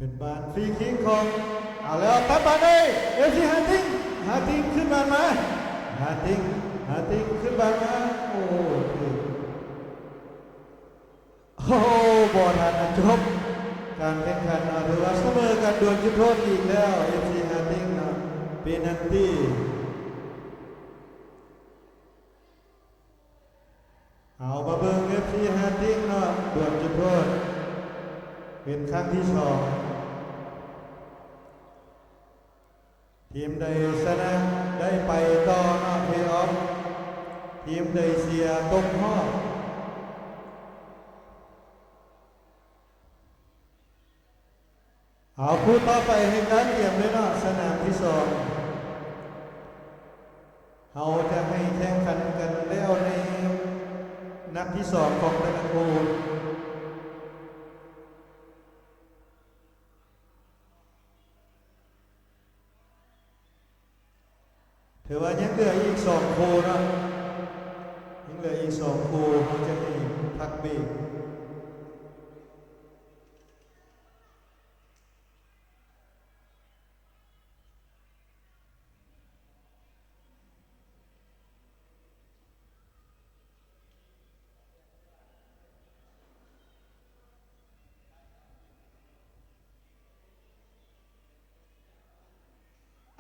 ເປັນບານຟຣີຄິກຂອງ ເອົາແລ້ວ ປັບບານໄດ້ ເອັຟຊີ ຫາຕິງ ຫາຕິງຂຶ້ນບານມາ ຫາຕິງ ຫາຕິງຂຶ້ນບານມາ ໂອ້ ຖືກ ໂອ້ ບໍ່ທັນຈະຈົບການແຂ່ງຂັນເນາະ ຖືວ່າສະເໝີກັນດວນຈຸດໂທດອີກແລ້ວ ເອັຟຊີ ຫາຕິງເນາະ ເປນັນຕີ. ເອົາມາເບິ່ງ ເອັຟຊີ ຫາຕິງເນາະ ດວນຈຸດໂທດເປັນຄັ້ງທີສອງ ທີມໃດຊະນະໄດ້ໄປຕໍ່ເນາະ ເພລອອຟ ທີມໃດເສຍຕົກຮອບ. ເອົາຄູ່ຕໍ່ໄປໃຫ້ການກຽມເລີຍເນາະ ສະໜາມທີສອງ ເຮົາຈະໃຫ້ແຂ່ງຂັນກັນແລ້ວໃນນັດທີສອງຂອງແຕ່ລະຄູ່. ຖືວ່າຍັງເຫຼືອອີກສອງຄູ່ເນາະ ຍັງເຫຼືອອີກສອງຄູ່ ເຮົາຈະໃຫ້ພັກເບກ.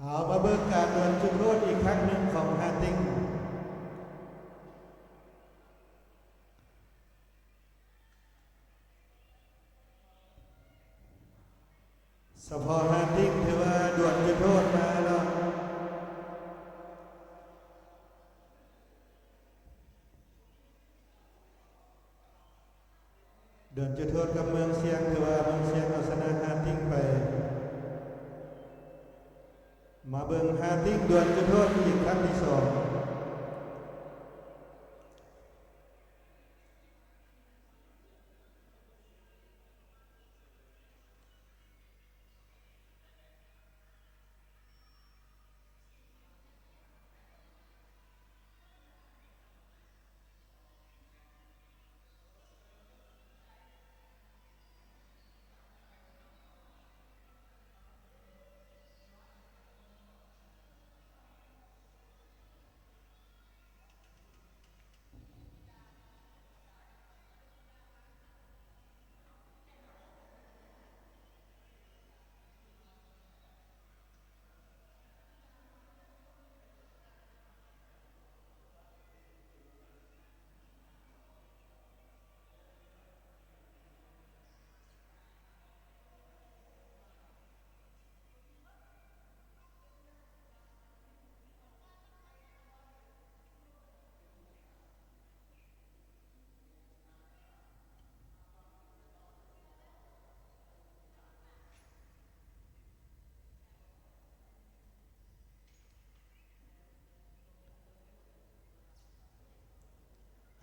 ເອົາມາເບິ່ງການດວນຈຸດໂທດອີກຄັ້ງໜຶ່ງຂອງ Hunting. ສະເພາະ Hunting ຖືວ່າດວນຈຸດໂທດມາເນາະ. ດວນຈຸດໂທດກັບເມືອງຊຽງ ຖືວ່າເມືອງຊຽງເອົາຊະນະ Hunting ໄປ. ມາເບິ່ງ Hunting ດວນຈຸດໂທດອີກຄັ້ງທີສອງ.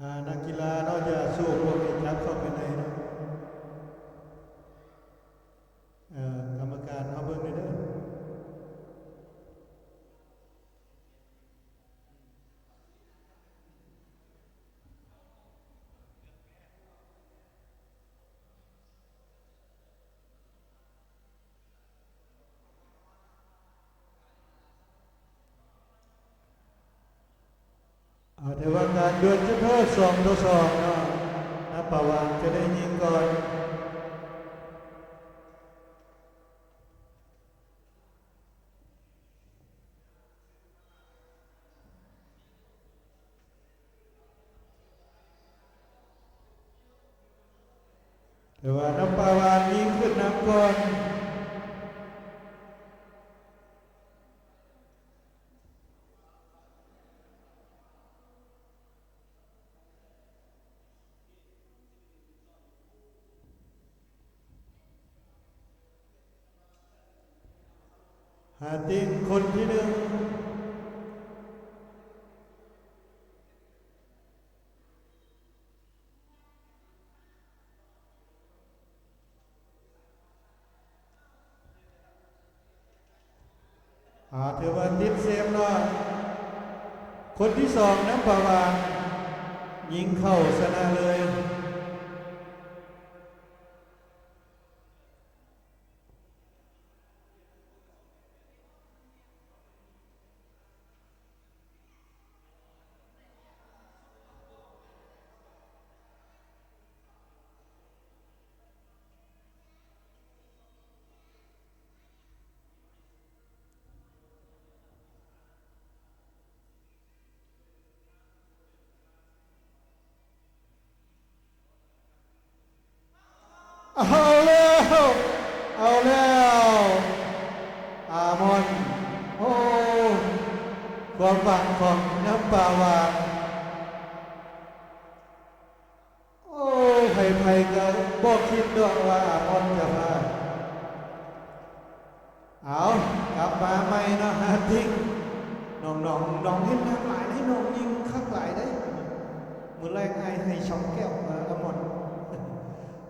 ອ່າ ນັກກິລາເນາະ ຢ່າສູບພວກນີ້ຈັບເຂົ້າໄປໃນເນາະ. ເອີ ກຳມະການເຮົາເບິ່ງແດ່ເດີ. ເອົາ ຖືວ່າການດວນຈຸດໂທດສອງຕໍ່ສອງເນາະ ນາປາວານຈະໄດ້ຍິງກ່ອນ. ແຕ່ວ່ານາປາວານຍິງຂຶ້ນນຳກ່ອນ. ຫາຕິງຄົນທີໜຶ່ງ. ອາ ຖືວ່າຕິດເຊຟເນາະ ຄົນທີສອງນຳປາວານ ຍິງເຂົ້າຊະນະເລີຍ. ເອົາແລ້ວ ເອົາແລ້ວ ອາມອນ ໂອ້ ຄວາມຫວັງຂອງນ້ຳປາຫວານ ໂອ້ ໃຜໆກໍບໍ່ຄິດດອກວ່າອາມອນຈະພາດ. ເອົາ ກັບມາໃໝ່ເນາະ ຮາຕິງ ນ້ອງໆ ນ້ອງເຮັດງານຫຼາຍເດ້ ນ້ອງຍິງຄັກຫຼາຍເດ້. ມື້ແລງອ້າຍໃຫ້ສອງແກ້ວ ເອີ ອາມອນ.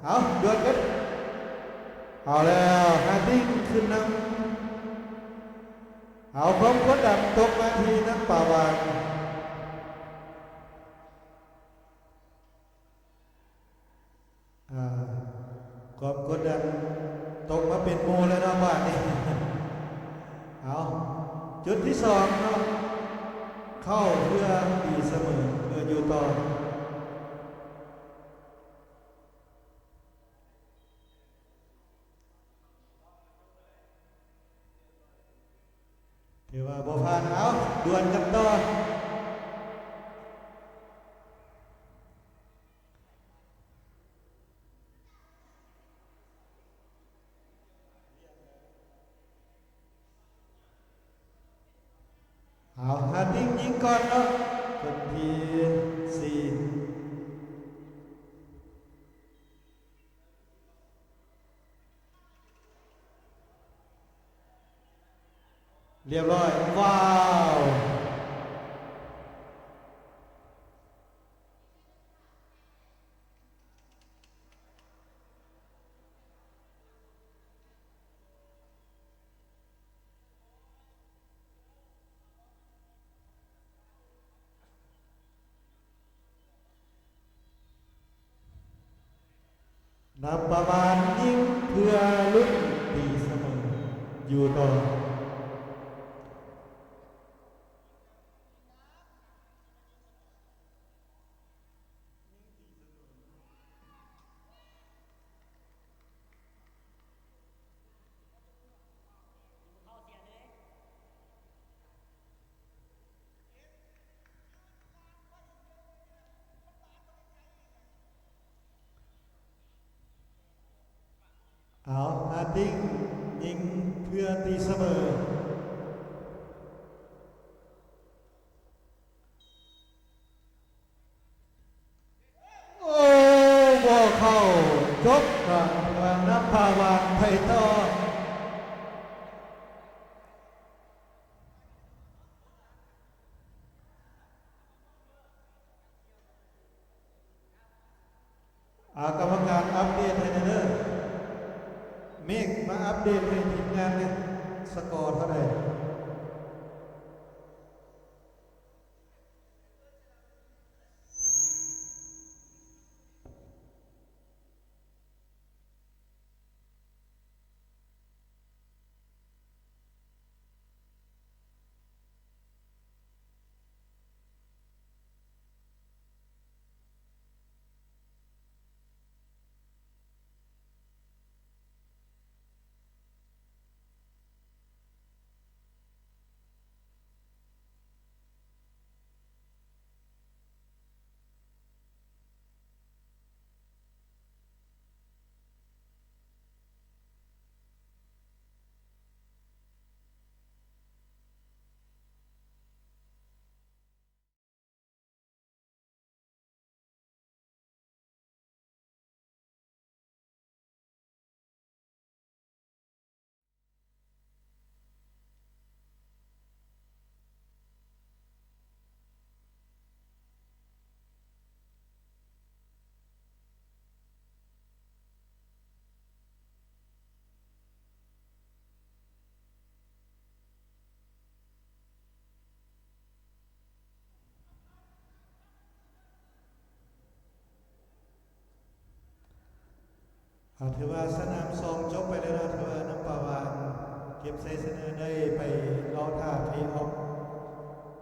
ເອົາ ດວນກັນ ເອົາແລ້ວ ຮາຕິງຂຶ້ນນຳ. ເອົາ ຄວາມກົດດັນຕົກມາທີ່ນ້ຳປາຫວານ. ອ່າ ຄວາມກົດດັນຕົກມາເປັນໝູ່ແລ້ວເນາະບາດນີ້. ເອົາ ຈຸດທີສອງເນາະ ເຂົ້າເພື່ອຕີສະເໝີ ເພື່ອຢູ່ຕໍ່. ຖືວ່າບໍ່ຜ່ານ. ເອົາ ດວນກັນຕໍ່. ເອົາ ຮາຕິງຍິງກ່ອນເນາະ ຄົນທີສີ່. ລຽບຮ້ອຍ ວ້າວ. ນ້ຳປາຫວານຍິງເພື່ອລຸ້ນຕີສະເໝີຢູ່ຕໍ່. ເອົາ ຮາຕິງຍິງເພື່ອຕີສະເໝີ. ໂອ້ ບໍ່ເຂົ້າ. ຈົບການ ນ້ຳປາຫວານໄປຕໍ່. ອາ ກຳມະການອັບເດດໃຫ້ແດ່ເດີ. ເມກ ມາອັບເດດໃຫ້ທີມງານແດ່ ສະກໍເທົ່າໃດ? ອາ ຖືວ່າສະໜາມສອງຈົບໄປແລ້ວເນາະ ຖືວ່ານ້ຳປາຫວານເກັບໄຊຊະນະໄດ້ໄປເອົາທ່າເພອອບ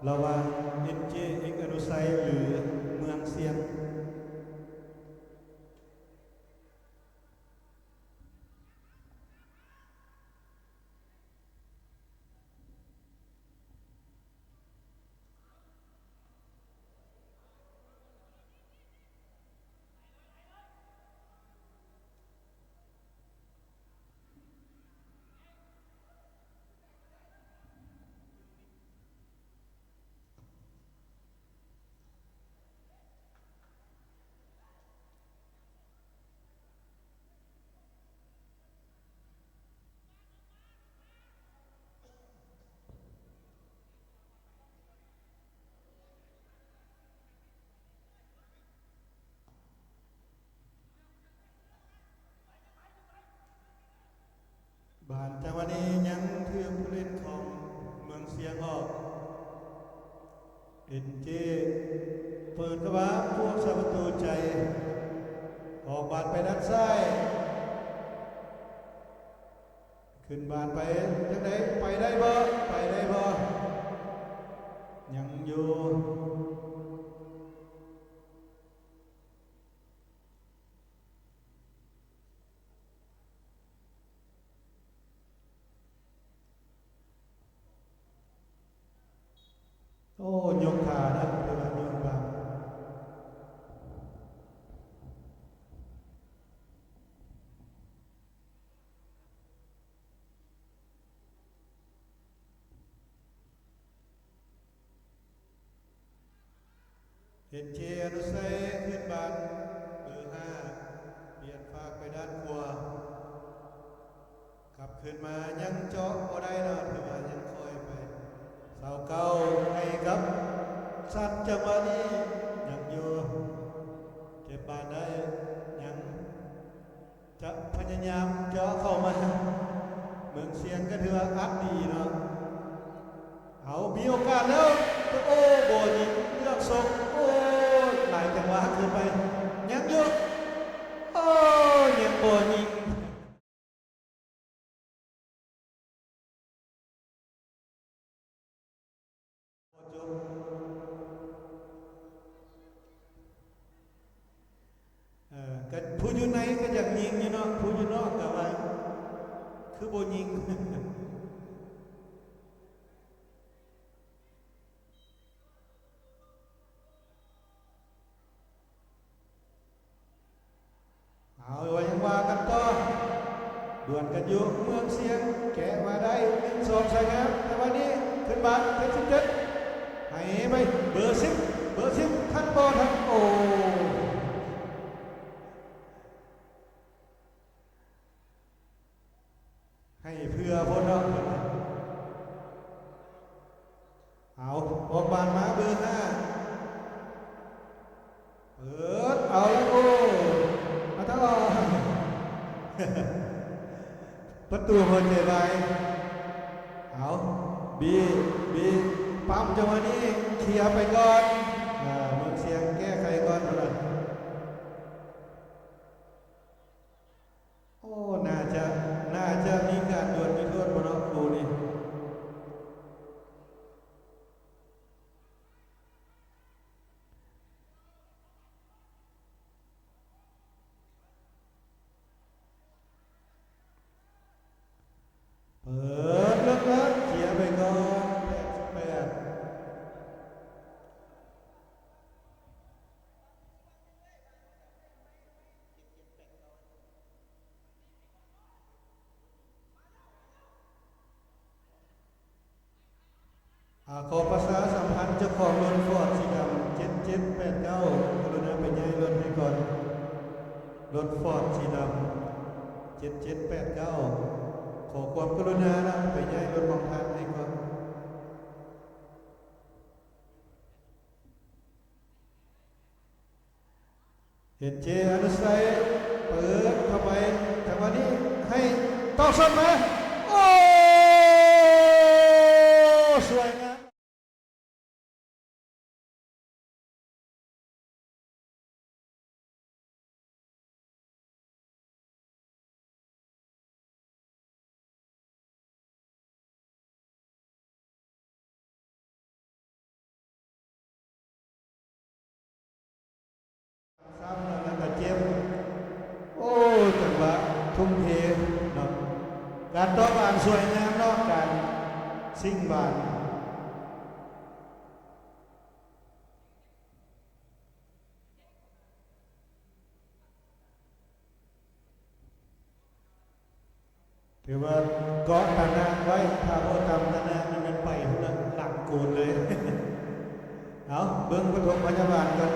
ລະຫວ່າງເອັນເຈ ເອັກອະນຸໄຊ ຫຼື ເມືອງຊຽງ. ເ ຈັງຫວະນີ້ຍັງຖືກຜູ້ຫຼິ້ນຂອງເມືອງຊຽງອອກ ເອັນເຈ ເປີດເຂົ້າມາ ພວກສາປະຕູໃຈ ອອກບານໄປດ້ານຊ້າຍ ຂຶ້ນບານໄປຈັ່ງໃດ ໄປໄດ້ບໍ່ ໄປໄດ້ບໍ່ ຍັງຢູ່. ໂອ້ ຍົກຂາເດີ ເວລາໂຍນບານ. ເຫັນເຈ ອະນຸໄຊ ຂຶ້ນບານເບີຫ້າ ປ່ຽນຟາກໄປດ້ານຂວາ ກັບຄືນມາຍັງເຈາະບໍ່ໄດ້ເນາະ ຖືວ່າຍັງຄ່ອຍໄປ ຊາວເກົ້າ ໃຫ້ກັບ ສັດ ຈັງຫວະນີ້ຍັງຢູ່ ເກັບບານໄດ້ ຍັງ ຈະພະຍາຍາມເຈາະເຂົ້າມາ ເມືອງຊຽງກໍຖືວ່າອັດດີເນາະ ເອົາ ມີໂອກາດແລ້ວ ໂອ້ ບໍ່ຍິງ ເລືອກຊົງ ໂອ້ ຫຼາຍຈັງຫວະເກີນໄປ ຍັງຢູ່ ໂອ້ ຍັງບໍ່ຍິງ. ເອີ ກະຜູ້ຢູ່ໃນກະຢາກຍິງຢູ່ເນາະ ຜູ້ຢູ່ນອກກະວ່າ ຄືບໍ່ຍິງ. ເອົາ ວ່າຍັງວ່າກັນຕໍ່ ດວນກັນຢູ່ ເມືອງຊຽງ ແກະມາໄດ້ ໜຶ່ງສອງ ສວຍງາມ ແຕ່ວ່ານີ້ ຂຶ້ນມາ ເຈັດສິບເຈັດ ໃຫ້ໄປ ເບີສິບ ເບີສິບ ທັນບໍ່ທັນ ໂອ້ ໃຫ້ເພື່ອໂພດເນາະ ເອົາ ອອກບານມາເບີຫ້າ ເປີດ ເອົາລະ ໂອ້ ມາຕະຫຼອດ ປະຕູຫົວໃຈວາຍ ເອົາ ບີ ບີ ປ້ຳ ຈັງຫວະນີ້ ເຄຍໄປກ່ອນ ເມືອງຊຽງ ແກ້ໄຂກ່ອນ ເທົ່ານັ້ນ. ໂອ້ ໜ້າຈະ ໜ້າຈະມີການດວນຈຸດໂທດບໍ່ເນາະ ຄູ່ນີ້ ເປີດເລິກໆ ເຄຍໄປກ່ອນ ແປດສິບແປດ. ອາ ຂໍປະຊາສຳພັນ ເຈົ້າຂອງລົດຟອດສີດຳ ເຈັດເຈັດແປດເກົ້າ ກະລຸນາໄປຍ້າຍລົດໃຫ້ກ່ອນ ລົດຟອດສີດຳ ເຈັດເຈັດແປດເກົ້າ ຂໍຄວາມກະລຸນານະ ໄປຍ້າຍລົດຂອງທ່ານໃຫ້ກ່ອນ. ເຫັນເຈ ອະນຸໄຊ ເປີດເຂົ້າໄປ ຈັງຫວະນີ້ໃຫ້ຕອກຊົດມາ ໂອ້ ສວຍງາມ. ຊ້ຳແລ້ວກະເຈັບ ໂອ້ ຈັງຫວະທຸ່ມເທເນາະ ການເຕາະບານສວຍງາມເນາະ ການຊິງບານ. ຖືວ່າເກາະຕາໜ່າງໄວ້ ຖ້າບໍ່ຕາມຕາໜ່າງນີ້ແມ່ນໄປພຸ້ນລະ ຫຼັງໂກນເລີຍ. ເອົາ ເບິ່ງປະຖົມພະຍາບານກ່ອນ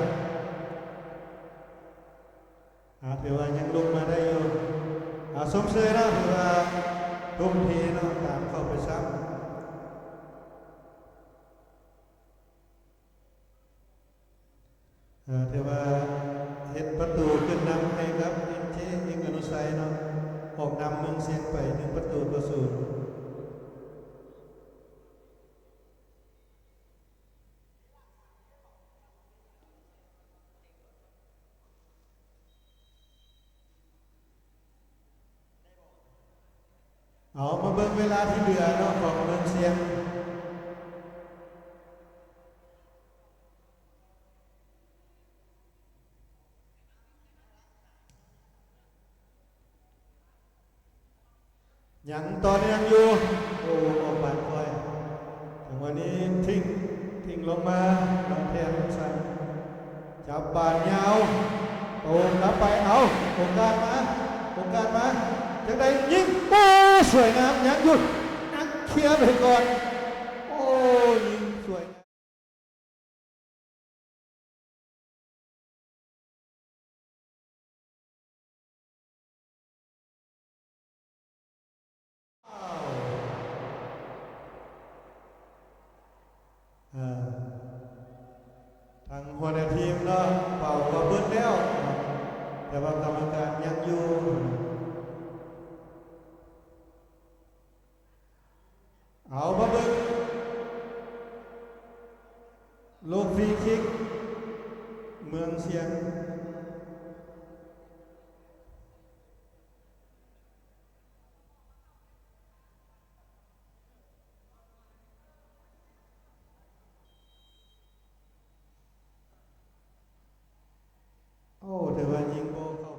ອາ ຖືວ່າຍັງລຸກມາໄດ້ຢູ່ ອາ ຊົມເຊີຍເນາະ ຖືວ່າທຸ່ມເທເນາະ ຕາມເຂົ້າໄປຊ້ຳ. ເອີ ຖືວ່າເຮັດປະຕູຂຶ້ນນຳໃຫ້ກັບ ເອັນເຈ ເອກອະນຸໄຊເນາະ. ອອກນຳເມືອງຊຽງໄປ ໜຶ່ງປະຕູຕໍ່ສູນ. ເອົາ ມາເບິ່ງເວລາທີ່ເຫຼືອເນາະ ຂອງເມືອງຊຽງ. ຍັງຕໍ່ເນື່ອງຢູ່. ໂອ້ ອອກບານຄ່ອຍ. ຈັງຫວະນີ້ຖິ້ມ ຖິ້ມລົງມາ ນ້ອງແພນສັນ ຈັບບານຍາວ ໂຕກັບໄປ. ເອົາ ໂອກາດມາ ໂອກາດມາ ຈັ່ງໃດຍິງ. ໂອ້ ສວຍງາມ. ຍັງຢູ່ ຍັງເຄຍໄປກ່ອນ. ໂອ້ ຍິງສວຍງາມ. ເອີ ທາງຫົວໜ້າທີມເນາະ ເປົ່າວ່າເບິດແລ້ວ ແຕ່ວ່າກຳມະການຍັງຢູ່. ເອົາມາເບິ່ງລູກຟຣີຄິກເມືອງຊຽງ. ໂອ້ ແຕ່ວ່າຍິງບໍ່ເຂົ້າ.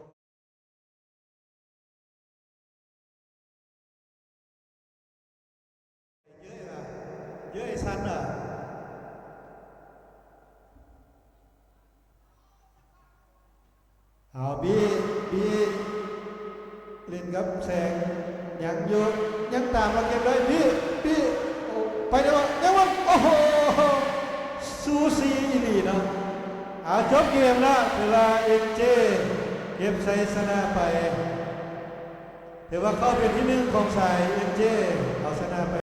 ເຢີ້ຍສັນ ເອົາ ບີ້ ບີ້ ຫຼິ້ນກັບແສງ ຍັງຢູ່ ຍັງຕາມມາເກັບໄດ້ ບີ້ ບີ້ ໂອ້ ໄປແລ້ວ ຍັງວ່າ ໂອ້ໂຫ ສູສີອີ່ຫຼີເນາະ. ເອົາ ຈົບເກມລະ ຖືວ່າເອັມເຈ ເກັບໄຊຊະນະໄປ ຖືວ່າເຂົ້າເປັນທີໜຶ່ງຂອງສາຍເອັມເຈ ເອົາຊະນະໄປ.